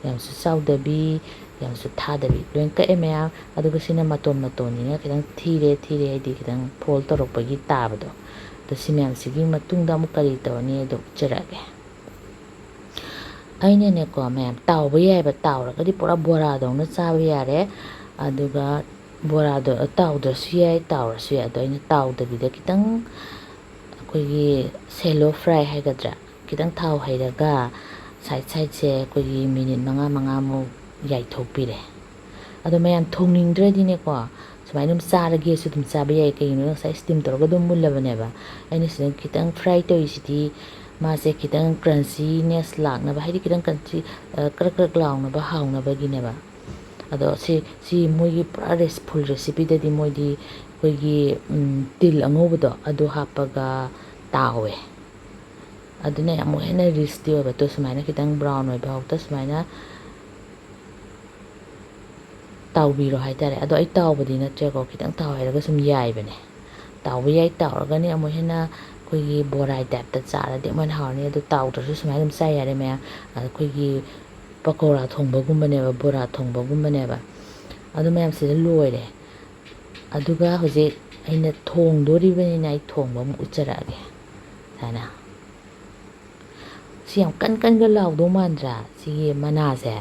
ꯌꯥꯝꯁꯨ ꯆꯥꯎꯗꯕꯤ, ꯌꯥꯝꯁꯨ ꯊꯥꯗꯕꯤ, ꯂꯣꯏ ꯀꯛꯑꯦ ꯃꯌꯥꯝ꯫ ꯑꯗꯨꯒ ꯁꯤꯅ ꯃꯇꯣꯟ ꯃꯇꯣꯟꯅꯤꯅ ꯈꯤꯇꯪ ꯊꯤꯔꯦ, ꯊꯤꯔꯦ ꯍꯥꯏꯗꯤ ꯈꯤꯇꯪ ꯐꯣꯜ ꯇꯧꯔꯛꯄꯒꯤ ꯇꯥꯕꯗꯣ꯫ ꯑꯗꯣ ꯁꯤ ꯃꯌꯥꯝꯁꯤꯒꯤ ꯃꯇꯨꯡꯗ ꯑꯃꯨꯛ ꯀꯔꯤ ꯇꯧꯔꯅꯤ ꯑꯗꯣ ꯎꯠꯆꯔꯛꯑꯒꯦ꯫ ꯑꯩꯅꯅꯦꯀꯣ ꯃꯌꯥꯝ, ꯇꯥꯎꯕ ꯌꯥꯏꯑꯕ, ꯇꯥꯎꯔꯒꯗꯤ ꯄꯨꯔꯥ ꯕꯣꯔꯥꯗꯧꯅ ꯆꯥꯕ ꯌꯥꯔꯦ꯫ ꯑꯗꯨꯒ ꯕꯣꯔꯥꯗꯣ ꯇꯥꯎꯗ꯭ꯔꯁꯨ ꯌꯥꯏ, ꯇꯥꯎꯔꯁꯨ ꯌꯥꯏ꯫ ꯑꯗꯣ ꯑꯩꯅ ꯇꯥꯎꯗꯕꯤꯗ ꯈꯤꯇꯪ ꯑꯩꯈꯣꯏꯒꯤ shallow fry ꯍꯥꯏꯒꯗ꯭ꯔꯥ, ꯈꯤꯇꯪ ꯊꯥꯎ ꯍꯩꯔꯒ ꯁꯥꯏꯠ ꯁꯥꯏꯠꯁꯦ ꯑꯩꯈꯣꯏꯒꯤ ꯃꯤꯅꯤꯠ ꯃꯉꯥ ꯃꯉꯥꯃꯨꯛ ꯌꯥꯏꯊꯣꯛꯄꯤꯔꯦ꯫ ꯑꯗꯣ ꯃꯌꯥꯝ ꯊꯣꯡꯅꯤꯡꯗ꯭ꯔꯗꯤꯅꯦꯀꯣ, ꯁꯨꯃꯥꯏꯅ ꯑꯗꯨꯝ ꯆꯥꯔꯒꯦꯁꯨ ꯑꯗꯨꯝ ꯆꯥꯕ ꯌꯥꯏ꯫ ꯀꯩꯒꯤꯅꯣꯗ ꯉꯁꯥꯏ ꯁ꯭ꯇꯤꯝ ꯇꯧꯔꯒ ꯑꯗꯨꯝ ꯃꯨꯜꯂꯕꯅꯦꯕ꯫ ꯑꯩꯅ ꯁꯤꯗ ꯈꯤꯇꯪ ꯐ꯭ꯔꯥꯏ ꯇꯧꯔꯤꯁꯤꯗꯤ ꯃꯥꯁꯦ ꯈꯤꯇꯪ ꯀ꯭ꯔꯟꯆꯤꯅꯦꯁ ꯂꯥꯛꯅꯕ, ꯍꯥꯏꯗꯤ ꯈꯤꯇꯪ ꯀ꯭ꯔꯟꯆꯤ, ꯀ꯭ꯔꯛ ꯀ꯭ꯔꯛ ꯂꯥꯎꯅꯕ, ꯍꯥꯎꯅꯕꯒꯤꯅꯦꯕ꯫ ꯑꯗꯣ ꯁꯤ, ꯁꯤ ꯃꯣꯏꯒꯤ ꯄꯨꯔꯥ ꯔꯦꯁ-, ꯐꯨꯜ ꯔꯦꯁꯤꯄꯤꯗꯗꯤ ꯃꯣꯏꯗꯤ ꯑꯩꯈꯣꯏꯒꯤ, ꯎꯝ, ꯇꯤꯜ ꯑꯉꯧꯕꯗꯣ ꯑꯗꯨ ꯍꯥꯞꯄꯒ ꯇꯥꯎꯋꯦ꯫ ꯑꯗꯨꯅ ꯑꯃꯨꯛ ꯍꯦꯟꯅ ꯔꯤꯁꯇꯤ ꯑꯣꯏꯕ꯫ ꯇꯣ ꯁꯨꯃꯥꯏꯅ ꯈꯤꯇꯪ ꯕ꯭ꯔꯥꯎꯟ ꯑꯣꯏꯕ ꯐꯥꯎꯗ ꯁꯨꯃꯥꯏꯅ ꯇꯥꯎꯕꯤꯔꯣ ꯍꯥꯏꯇꯥꯔꯦ꯫ ꯑꯗꯣ ꯑꯩ ꯇꯥꯎꯕꯗꯤ ꯅꯠꯇ꯭ꯔꯦꯀꯣ, ꯈꯤꯇꯪ ꯇꯥꯎ ꯍꯥꯏꯔꯒ ꯁꯨꯝ ꯌꯥꯏꯕꯅꯦ꯫ ꯇꯥꯎꯕ ꯌꯥꯏ, ꯇꯥꯎꯔꯒꯅꯤ ꯑꯃꯨꯛ ꯍꯦꯟꯅ ꯑꯩꯈꯣꯏꯒꯤ ꯕꯣꯔꯥꯏ ꯇꯥꯏꯞꯇ ꯆꯥꯔꯗꯤ ꯑꯃꯨꯛ ꯍꯦꯟꯅ ꯍꯥꯎꯔꯅꯤ꯫ ꯑꯗꯣ ꯇꯥꯎꯗ꯭ꯔꯁꯨ ꯁꯨꯃꯥꯏꯅ ꯑꯗꯨꯝ ꯆꯥ ꯌꯥꯔꯦ ꯃꯌꯥꯝ꯫ ꯑꯩꯈꯣꯏꯒꯤ ꯄꯀꯧꯔꯥ ꯊꯣꯡꯕꯒꯨꯝꯕꯅꯦꯕ, ꯕꯣꯔꯥ ꯊꯣꯡꯕꯒꯨꯝꯕꯅꯦꯕ꯫ ꯑꯗꯨ ꯃꯌꯥꯝꯁꯤꯗ ꯂꯣꯏꯔꯦ꯫ ꯑꯗꯨꯒ ꯍꯧꯖꯤꯛ ꯑꯩꯅ ꯊꯣꯡꯗꯣꯔꯤꯕꯅꯤꯅ ꯑꯩ ꯊꯣꯡꯕ ꯑꯃꯨꯛ ꯎꯠꯆꯔꯛꯑꯒꯦ꯫ ꯁꯨꯃꯥꯏꯅ ꯁꯤ ꯌꯥꯝ ꯀꯟ ꯀꯟꯒ ꯂꯥꯎꯗꯧ ꯃꯥꯟꯗ꯭ꯔꯥ? ꯁꯤꯒꯤ ꯃꯅꯥꯁꯦ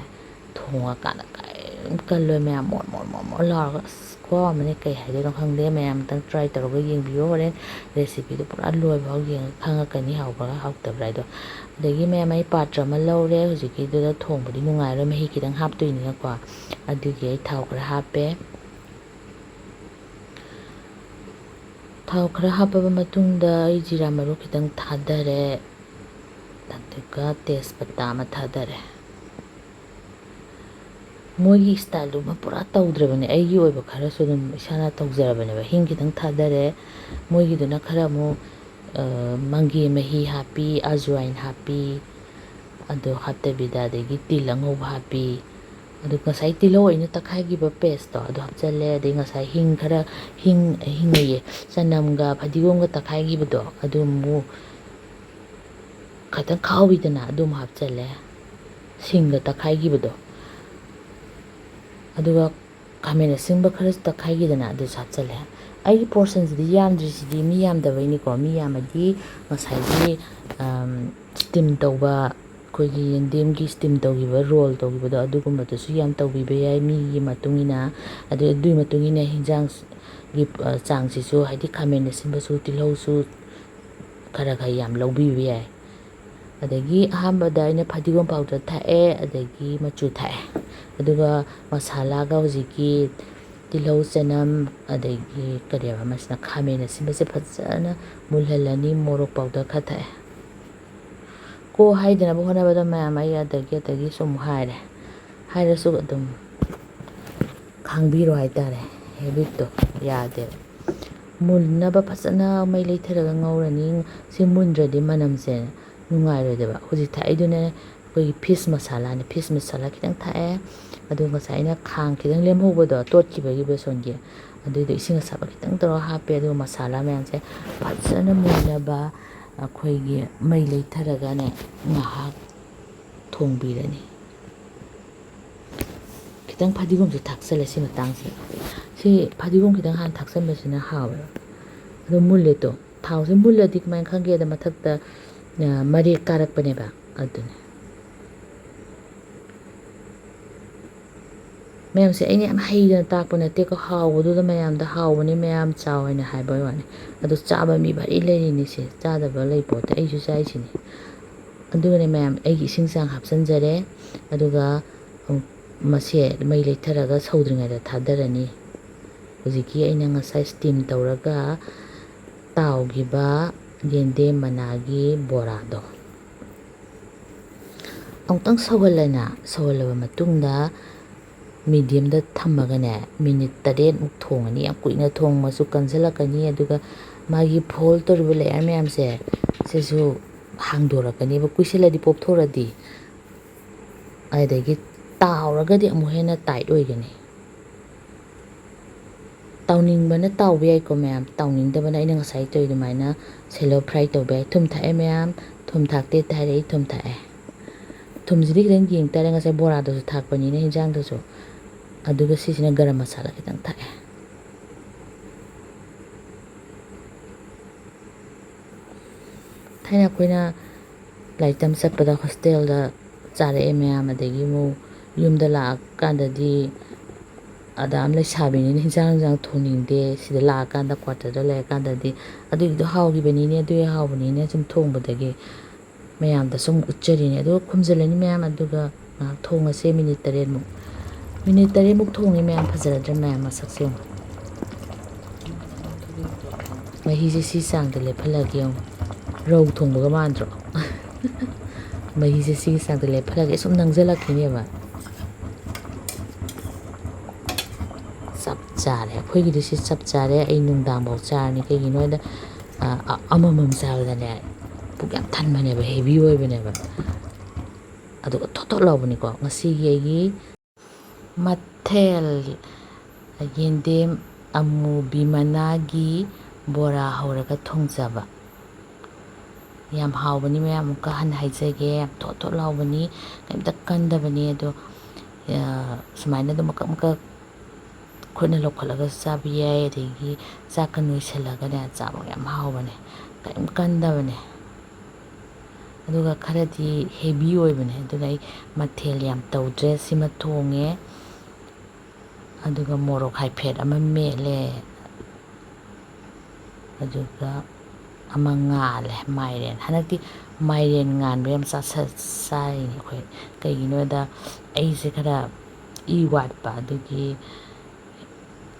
ꯊꯣꯡꯉꯀꯥꯟꯗ ꯀꯔꯤꯝ ꯀꯜꯂꯣꯏ ꯃꯌꯥꯝ, ꯃꯣꯟ ꯃꯣꯟ ꯃꯣꯟ ꯃꯣꯟ ꯂꯥꯎꯔꯒ꯫ ꯑꯁ, ꯈꯨꯍꯥꯎ ꯑꯃꯅꯦ꯫ ꯀꯩ ꯍꯥꯏꯗꯣꯏꯅꯣ ꯈꯪꯗꯦ꯫ ꯃꯌꯥꯝ ꯑꯝꯇꯪ ꯇ꯭ꯔꯥꯏ ꯇꯧꯔꯒ ꯌꯦꯡꯕꯤꯌꯣ꯫ ꯍꯣꯔꯦꯟ ꯔꯦꯁꯤꯄꯤꯗꯣ ꯄꯨꯔꯥ ꯂꯣꯏꯕ ꯐꯥꯎ ꯌꯦꯡꯉꯒ ꯈꯪꯉꯛꯀꯅꯤ ꯍꯥꯎꯕ꯭ꯔꯥ ꯍꯥꯎꯇꯕ꯭ꯔꯥ ꯍꯥꯏꯗꯣ꯫ ꯑꯗꯒꯤ ꯃꯌꯥꯝ, ꯑꯩ ꯄꯥꯇ꯭ꯔ ꯑꯃ ꯂꯧꯔꯦ꯫ ꯍꯧꯖꯤꯛꯀꯤꯗꯨꯗ ꯊꯣꯡꯕꯗꯤ ꯅꯨꯡꯉꯥꯏꯔꯣꯏ, ꯃꯍꯤ ꯈꯤꯇꯪ ꯍꯥꯞꯇꯣꯏꯅꯤꯅꯀꯣ꯫ ꯑꯗꯨꯒꯤ ꯑꯩ ꯊꯥꯎ ꯈꯔ ꯍꯥꯞꯄꯦ꯫ ꯊꯥꯎ ꯈꯔ ꯍꯥꯞꯄꯕ ꯃꯇꯨꯡꯗ ꯑꯩ ꯖꯤꯔꯥ ꯃꯔꯨ ꯈꯤꯇꯪ ꯊꯥꯗꯔꯦ, ꯑꯗꯨꯒ ꯇꯦꯖꯄꯇꯥ ꯑꯃ ꯊꯥꯗꯔꯦ꯫ ꯃꯣꯏꯒꯤ ꯁ꯭ꯇꯥꯏꯜꯗꯨꯃ ꯄꯨꯔꯥ ꯇꯧꯗ꯭ꯔꯕꯅꯦ, ꯑꯩꯒꯤ ꯑꯣꯏꯕ ꯈꯔꯁꯨ ꯑꯗꯨꯝ ꯏꯁꯥꯅ ꯇꯧꯖꯔꯕꯅꯦꯕ꯫ ꯍꯤꯡ ꯈꯤꯇꯪ ꯊꯥꯗꯔꯦ, ꯃꯣꯏꯒꯤꯗꯨꯅ ꯈꯔ ꯑꯃꯨꯛ, ꯑ, ꯃꯪꯒꯦ ꯃꯍꯤ ꯍꯥꯞꯄꯤ, ꯑꯖꯋꯥꯏꯟ ꯍꯥꯞꯄꯤ, ꯑꯗꯨ ꯍꯥꯞꯇꯕꯤꯗ, ꯑꯗꯒꯤ ꯇꯤꯜ ꯑꯉꯧꯕ ꯍꯥꯞꯄꯤ, ꯑꯗꯨ ꯉꯁꯥꯏ ꯇꯤꯜꯍꯧ ꯑꯩꯅ ꯇꯛꯈꯥꯏꯈꯤꯕ ꯄꯦꯁꯇꯣ ꯑꯗꯨ ꯍꯥꯞꯆꯜꯂꯦ꯫ ꯑꯗꯩ ꯉꯁꯥꯏ ꯍꯤꯡ ꯈꯔ, ꯍꯤꯡ, ꯍꯤꯡꯉꯌꯦ, ꯆꯅꯝꯒ ꯐꯗꯤꯒꯣꯝꯒ ꯇꯛꯈꯥꯏꯈꯤꯕꯗꯣ ꯑꯗꯨ ꯑꯃꯨꯛ ꯈꯤꯇꯪ ꯈꯥꯛꯍꯧꯋꯤꯗꯅ, ꯑꯗꯨ ꯑꯃꯨꯛ ꯍꯥꯞꯆꯜꯂꯦ, ꯁꯤꯡꯒ ꯇꯛꯈꯥꯏꯈꯤꯕꯗꯣ꯫ ꯑꯗꯨꯒ ꯈꯥꯃꯦꯟ ꯑꯁꯤꯟꯕ ꯈꯔꯁꯨ ꯇꯛꯈꯥꯏꯈꯤꯗꯅ, ꯑꯗꯨꯁꯨ ꯍꯥꯞꯆꯜꯂꯦ꯫ ꯑꯩꯒꯤ ꯄꯣꯔꯁꯟꯁꯤꯗꯤ ꯌꯥꯝꯗ꯭ꯔꯤꯁꯤꯗꯤ ꯃꯤ ꯌꯥꯝꯗꯕꯩꯅꯤꯀꯣ꯫ ꯃꯤ ꯌꯥꯝꯃꯗꯤ ꯉꯁꯥꯏꯒꯤ, ꯑꯝ, ꯁ꯭ꯇꯤꯝ ꯇꯧꯕ, ꯑꯩꯈꯣꯏꯒꯤ ꯌꯦꯟꯗꯦꯝꯒꯤ ꯁ꯭ꯇꯤꯝ ꯇꯧꯈꯤꯕ, ꯔꯣꯜ ꯇꯧꯈꯤꯕꯗꯣ, ꯑꯗꯨꯒꯨꯝꯕꯗꯨꯁꯨ ꯌꯥꯝ ꯇꯧꯕꯤꯕ ꯌꯥꯏ, ꯃꯤꯒꯤ ꯃꯇꯨꯡ ꯏꯟꯅ꯫ ꯑꯗꯨ, ꯑꯗꯨꯒꯤ ꯃꯇꯨꯡ ꯏꯟꯅ ꯍꯤꯟꯖꯥꯡꯒꯤ, ꯑ, ꯆꯥꯡꯁꯤꯁꯨ, ꯍꯥꯏꯗꯤ ꯈꯥꯃꯦꯟ ꯑꯁꯤꯟꯕꯁꯨ, ꯇꯤꯜꯍꯧꯁꯨ ꯈꯔ ꯈꯔ ꯌꯥꯝ ꯂꯧꯕꯤꯕ ꯌꯥꯏ꯫ ꯑꯗꯒꯤ ꯑꯍꯥꯟꯕꯗ ꯑꯩꯅ ꯐꯗꯤꯒꯣꯝ ꯄꯥꯎꯗꯔ ꯊꯥꯛꯑꯦ, ꯑꯗꯒꯤ ꯃꯆꯨ ꯊꯥꯛꯑꯦ꯫ ꯑꯗꯨꯒ ꯃꯁꯥꯂꯥꯒ ꯍꯧꯖꯤꯛꯀꯤ ꯇꯤꯜꯍꯧ, ꯆꯅꯝ, ꯑꯗꯒꯤ ꯀꯔꯤ ꯍꯥꯏꯕ, ꯃꯁꯤꯅ ꯈꯥꯃꯦꯟ ꯑꯁꯤꯟꯕꯁꯦ ꯐꯖꯅ ꯃꯨꯜꯍꯜꯂꯅꯤ꯫ ꯃꯣꯔꯣꯛ ꯄꯥꯎꯗꯔ ꯈꯔ ꯊꯥꯛꯑꯦ꯫ ꯀꯣ ꯍꯥꯏꯗꯅꯕ ꯍꯣꯠꯅꯕꯗ ꯃꯌꯥꯝ ꯑꯩ ꯑꯗꯒꯤ, ꯑꯗꯒꯤ ꯁꯨꯝ ꯍꯥꯏꯔꯦ꯫ ꯍꯥꯏꯔꯁꯨ ꯑꯗꯨꯝ ꯈꯥꯡꯕꯤꯔꯣ ꯍꯥꯏꯇꯥꯔꯦ꯫ ꯍꯦꯕꯤꯠꯇꯣ ꯌꯥꯗꯦꯕ꯫ ꯃꯨꯟꯅꯕ ꯐꯖꯅ ꯃꯩ ꯂꯩꯊꯔꯒ ꯉꯧꯔꯅꯤ꯫ ꯁꯤ ꯃꯨꯟꯗ꯭ꯔꯗꯤ ꯃꯅꯝꯁꯦ ꯅꯨꯡꯉꯥꯏꯔꯣꯏꯗꯕ꯫ ꯍꯧꯖꯤꯛ ꯊꯥꯛꯏꯗꯨꯅ ꯑꯩꯈꯣꯏꯒꯤ ꯐꯤꯁ ꯃꯁꯥꯂꯥꯅꯤ꯫ ꯐꯤꯁ ꯃꯁꯥꯂꯥ ꯈꯤꯇꯪ ꯊꯥꯛꯑꯦ꯫ ꯑꯗꯨꯒ ꯉꯁꯥꯏ ꯑꯩꯅ ꯈꯥꯡ ꯈꯤꯇꯪ ꯂꯦꯝꯍꯧꯕꯗꯣ, ꯇꯣꯠꯈꯤꯕꯒꯤ ꯕꯦꯁꯣꯟꯒꯤ, ꯑꯗꯨꯏꯗꯣ ꯏꯁꯤꯡ ꯑꯁꯥꯕ ꯈꯤꯇꯪ ꯇꯧꯔꯒ ꯍꯥꯞꯄꯦ꯫ ꯑꯗꯨꯒ ꯃꯁꯥꯂꯥ ꯃꯌꯥꯝꯁꯦ ꯐꯖꯅ ꯃꯨꯟꯅꯕ ꯑꯩꯈꯣꯏꯒꯤ ꯃꯩ ꯂꯩꯊꯔꯒꯅꯦ, ꯉꯥꯏꯍꯥꯛ ꯊꯣꯡꯕꯤꯔꯅꯤ꯫ ꯈꯤꯇꯪ ꯐꯗꯤꯒꯣꯝꯁꯨ ꯊꯥꯛꯆꯜꯂꯦ ꯁꯤ ꯃꯇꯥꯡꯁꯤꯗ꯫ ꯁꯤ ꯐꯗꯤꯒꯣꯝ ꯈꯤꯇꯪ ꯍꯥꯟꯅ ꯊꯥꯛꯆꯟꯕꯁꯤꯅ ꯍꯥꯎꯋꯦꯕ꯫ ꯑꯗꯣ ꯃꯨꯜꯂꯦ ꯇꯣ꯫ ꯊꯥꯎꯁꯦ ꯃꯨꯜꯂꯗꯤ ꯀꯃꯥꯏꯅ ꯈꯪꯒꯦꯗ, ꯃꯊꯛꯇ, ꯑ, ꯃꯔꯦꯛ ꯀꯥꯔꯛꯄꯅꯦꯕ꯫ ꯑꯗꯨꯅꯦ꯫ ꯃꯌꯥꯝꯁꯦ ꯑꯩꯅ ꯌꯥꯝ ꯍꯩꯗꯅ ꯇꯥꯛꯄ ꯅꯠꯇꯦꯀꯣ, ꯍꯥꯎꯕꯗꯨꯗ ꯃꯌꯥꯝꯗ "ꯍꯥꯎꯕꯅꯤ ꯃꯌꯥꯝ, ꯆꯥꯎ" ꯍꯥꯏꯅ ꯍꯥꯏꯕ ꯋꯥꯅꯤ꯫ ꯑꯗꯣ ꯆꯥꯕ ꯃꯤ ꯚꯥꯔꯤ ꯂꯩꯔꯤꯅꯤ ꯁꯦ, ꯆꯥꯗꯕ ꯂꯩ ꯄꯣꯠꯇꯦ, ꯑꯩꯁꯨ ꯆꯥꯏꯁꯤꯅꯤ꯫ ꯑꯗꯨꯒꯅꯦ ꯃꯌꯥꯝ, ꯑꯩꯒꯤ ꯏꯁꯤꯡ ꯆꯥꯡ ꯍꯥꯞꯆꯤꯟꯖꯔꯦ꯫ ꯑꯗꯨꯒ ꯑꯃꯨꯛ ꯃꯁꯦ ꯃꯩ ꯂꯩꯊꯔꯒ ꯁꯧꯗ꯭ꯔꯤꯉꯩꯗ ꯊꯥꯗꯔꯅꯤ꯫ ꯍꯧꯖꯤꯛꯀꯤ ꯑꯩꯅ ꯉꯁꯥꯏ ꯁ꯭ꯇꯤꯝ ꯇꯧꯔꯒ ꯇꯥꯎꯈꯤꯕ ꯌꯦꯟꯗꯦꯝ ꯃꯅꯥꯒꯤ ꯕꯣꯔꯥꯗꯣ꯫ ꯑꯃꯨꯛꯇꯪ ꯁꯧꯍꯜꯂꯦꯅ, ꯁꯧꯍꯜꯂꯕ ꯃꯇꯨꯡꯗ ꯃꯤꯗꯤꯌꯝꯗ ꯊꯝꯃꯒꯅꯦ, ꯃꯤꯅꯤꯠ ꯇꯔꯦꯠꯃꯨꯛ ꯊꯣꯡꯉꯅꯤ꯫ ꯌꯥꯝ ꯀꯨꯏꯅ ꯊꯣꯡꯉꯁꯨ ꯀꯟꯁꯤꯜꯂꯛꯀꯅꯤ, ꯑꯗꯨꯒ ꯃꯥꯒꯤ ꯐꯣꯜ ꯇꯧꯔꯤꯕ ꯂꯦꯌꯔ ꯃꯌꯥꯝꯁꯦ, ꯁꯤꯁꯨ ꯍꯥꯡꯗꯣꯔꯛꯀꯅꯦꯕ, ꯀꯨꯏꯁꯜꯂꯗꯤ ꯄꯣꯞꯊꯣꯔꯗꯤ꯫ ꯑꯗꯒꯤ ꯇꯥꯎꯔꯒꯗꯤ ꯑꯃꯨꯛ ꯍꯦꯟꯅ ꯇꯥꯏꯠ ꯑꯣꯏꯒꯅꯤ꯫ ꯇꯥꯎꯅꯤꯡꯕꯅ ꯇꯥꯎꯕ ꯌꯥꯏꯀꯣ ꯃꯌꯥꯝ, ꯇꯥꯎꯅꯤꯡꯗꯕꯅ ꯑꯩꯅ ꯉꯁꯥꯏ ꯇꯧꯔꯤ ꯑꯗꯨꯃꯥꯏꯅ shallow fry ꯇꯧꯕ ꯌꯥꯏ꯫ ꯊꯨꯝ ꯊꯥꯛꯑꯦ ꯃꯌꯥꯝ, ꯊꯨꯝ ꯊꯥꯛꯇꯦ ꯍꯥꯏꯔꯦ, ꯑꯩ ꯊꯨꯝ ꯊꯥꯛꯑꯦ꯫ ꯊꯨꯝꯁꯤꯗꯤ ꯈꯤꯇꯪ ꯌꯦꯡ ꯇꯥꯔꯦ, ꯉꯁꯥꯏ ꯕꯣꯔꯥꯗꯁꯨ ꯊꯥꯛꯄꯅꯤꯅ ꯍꯤꯟꯖꯥꯡꯗꯁꯨ꯫ ꯑꯗꯨꯒ ꯁꯤꯁꯤꯅ ꯒꯔꯝ ꯃꯁꯥꯂꯥ ꯈꯤꯇꯪ ꯊꯥꯛꯑꯦ꯫ ꯊꯥꯏꯅ ꯑꯩꯈꯣꯏꯅ ꯂꯥꯏꯔꯤꯛ ꯇꯝ ꯆꯠꯄꯗ ꯍꯣꯁꯇꯦꯜꯗ ꯆꯥꯔꯛꯑꯦ ꯃꯌꯥꯝ, ꯑꯗꯒꯤ ꯑꯃꯨꯛ ꯌꯨꯝꯗ ꯂꯥꯛꯑꯀꯥꯟꯗꯗꯤ ꯑꯗꯥꯝ ꯂꯩꯁꯥꯕꯤꯅꯤꯅ ꯍꯤꯟꯖꯥꯡ ꯅꯨꯡꯖꯥꯡ ꯊꯣꯡꯅꯤꯡꯗꯦ, ꯁꯤꯗ ꯂꯥꯛꯑꯀꯥꯟꯗ ꯀ꯭ꯋꯥꯇꯔꯗ ꯂꯩꯔꯀꯥꯟꯗꯗꯤ "ꯑꯗꯨꯒꯤꯗꯣ ꯍꯥꯎꯈꯤꯕꯅꯤꯅꯦ, ꯑꯗꯨꯒꯤ ꯍꯥꯎꯕꯅꯤꯅꯦ" ꯁꯨꯝ ꯊꯣꯡꯕꯗꯒꯤ ꯃꯌꯥꯝꯗꯁꯨ ꯑꯃꯨꯛ ꯎꯠꯆꯔꯤꯅꯦ꯫ ꯑꯗꯨꯒ ꯈꯨꯝꯖꯤꯜꯂꯅꯤ ꯃꯌꯥꯝ, ꯑꯗꯨꯒ ꯉꯥꯏꯍꯥꯛ ꯊꯣꯡꯉꯁꯦ ꯃꯤꯅꯤꯠ ꯇꯔꯦꯠꯃꯨꯛ꯫ ꯃꯤꯅꯤꯠ ꯇꯔꯦꯠꯃꯨꯛ ꯊꯣꯡꯉꯦ ꯃꯌꯥꯝ, ꯐꯖꯔꯗ꯭ꯔꯥ ꯃꯌꯥꯝ ꯃꯁꯛꯁꯦ ꯌꯦꯡꯉꯣ꯫ ꯃꯍꯤꯁꯦ ꯁꯤ ꯆꯥꯡꯗ ꯂꯦꯞꯍꯜꯂꯒꯦ ꯌꯦꯡꯉꯣ꯫ ꯔꯧ ꯊꯣꯡꯕꯒ ꯃꯥꯟꯗ꯭ꯔꯣ? ꯃꯍꯤꯁꯦ ꯁꯤꯒꯤ ꯆꯥꯡꯗ ꯂꯦꯞꯍꯜꯂꯒꯦ, ꯁꯨꯝ ꯅꯪꯁꯤꯜꯂꯛꯈꯤꯅꯦꯕ꯫ ꯆꯞ ꯆꯥꯔꯦ꯫ ꯑꯩꯈꯣꯏꯒꯤꯗꯤ ꯁꯤ ꯆꯞ ꯆꯥꯔꯦ꯫ ꯑꯩ ꯅꯨꯡꯗꯥꯡꯐꯥꯎ ꯆꯥꯔꯅꯤ꯫ ꯀꯩꯒꯤꯅꯣ ꯍꯥꯏꯗ, ꯑ, ꯑ, ꯑꯃꯃꯝ ꯆꯥꯕꯗꯅꯦ, ꯄꯨꯛ ꯌꯥꯝ ꯊꯟꯕꯅꯦꯕ, heavy ꯑꯣꯏꯕꯅꯦꯕ꯫ ꯑꯗꯨꯒ ꯊꯣꯠ ꯊꯣꯠ ꯂꯥꯎꯕꯅꯤꯀꯣ꯫ ꯉꯁꯤꯒꯤ ꯑꯩꯒꯤ ꯃꯊꯦꯜ, ꯌꯦꯟꯗꯦꯝ ꯑꯃꯨꯕꯤ ꯃꯅꯥꯒꯤ ꯕꯣꯔꯥ ꯍꯧꯔꯒ ꯊꯣꯡꯖꯕ꯫ ꯌꯥꯝ ꯍꯥꯎꯕꯅꯤ ꯃꯌꯥꯝ, ꯑꯃꯨꯛꯀ ꯍꯟꯅ ꯍꯥꯏꯖꯒꯦ, ꯌꯥꯝ ꯊꯣꯠ ꯊꯣꯠ ꯂꯥꯎꯕꯅꯤ, ꯀꯩꯝꯇ ꯀꯟꯗꯕꯅꯤ꯫ ꯑꯗꯣ, ꯑ, ꯁꯨꯃꯥꯏꯅ ꯑꯗꯨꯝ ꯃꯀꯛ ꯃꯀꯛ ꯈꯨꯠꯅ ꯂꯧꯈꯠꯂꯒꯁꯨ ꯆꯥꯕ ꯌꯥꯏ, ꯑꯗꯒꯤ ꯆꯥꯛꯀ ꯅꯣꯏꯁꯤꯜꯂꯒꯅꯦ ꯆꯥꯕ ꯌꯥꯝ ꯍꯥꯎꯕꯅꯦ, ꯀꯔꯤꯝ ꯀꯟꯗꯕꯅꯦ꯫ ꯑꯗꯨꯒ ꯈꯔꯗꯤ heavy ꯑꯣꯏꯕꯅꯦ, ꯑꯗꯨꯅ ꯑꯩ ꯃꯊꯦꯜ ꯌꯥꯝ ꯇꯧꯗ꯭ꯔꯦ꯫ ꯁꯤꯃ ꯊꯣꯡꯉꯦ, ꯑꯗꯨꯒ ꯃꯣꯔꯣꯛ ꯍꯥꯏꯐꯦꯠ ꯑꯃ ꯃꯦꯠꯂꯦ, ꯑꯗꯨꯒ ꯑꯃ ꯉꯥꯜꯂꯦ, ꯃꯥꯏꯔꯦꯟ꯫ ꯍꯟꯗꯛꯇꯤ ꯃꯥꯏꯔꯦꯟ ꯉꯥꯟꯕ ꯌꯥꯝ ꯆꯥꯁ-, ꯆꯥꯔꯤꯅꯦ ꯑꯩꯈꯣꯏ꯫ ꯀꯩꯒꯤꯅꯣꯗ, ꯑꯩꯁꯦ ꯈꯔ ꯏ ꯋꯥꯠꯄ, ꯑꯗꯨꯒꯤ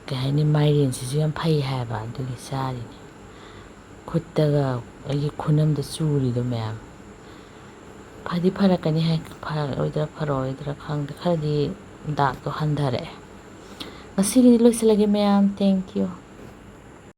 ꯀꯩ ꯍꯥꯏꯅꯤ, ꯃꯥꯏꯔꯦꯟꯁꯤꯁꯨ ꯌꯥꯝ ꯐꯩ ꯍꯥꯏꯕ, ꯑꯗꯨꯒꯤ ꯆꯥꯔꯤꯅꯤ꯫ ꯈꯨꯠꯇꯒ ꯑꯩꯒꯤ ꯈꯨꯅꯝꯗ ꯆꯨꯔꯤꯗꯣ ꯃꯌꯥꯝ꯫ ꯐꯗꯤ ꯐꯔꯛꯀꯅꯤ ꯍꯥꯏ, ꯐꯔꯛꯑꯣꯏꯗ꯭ꯔꯥ ꯐꯔꯛꯑꯣꯏꯗ꯭ꯔꯥ ꯈꯪꯗꯦ, ꯈꯔꯗꯤ ꯗꯥꯛꯇꯣ ꯍꯟꯊꯔꯛꯑꯦ꯫ ꯉꯁꯤꯒꯤꯗꯤ ꯂꯣꯏꯁꯤꯜꯂꯒꯦ ꯃꯌꯥꯝ, thank you꯫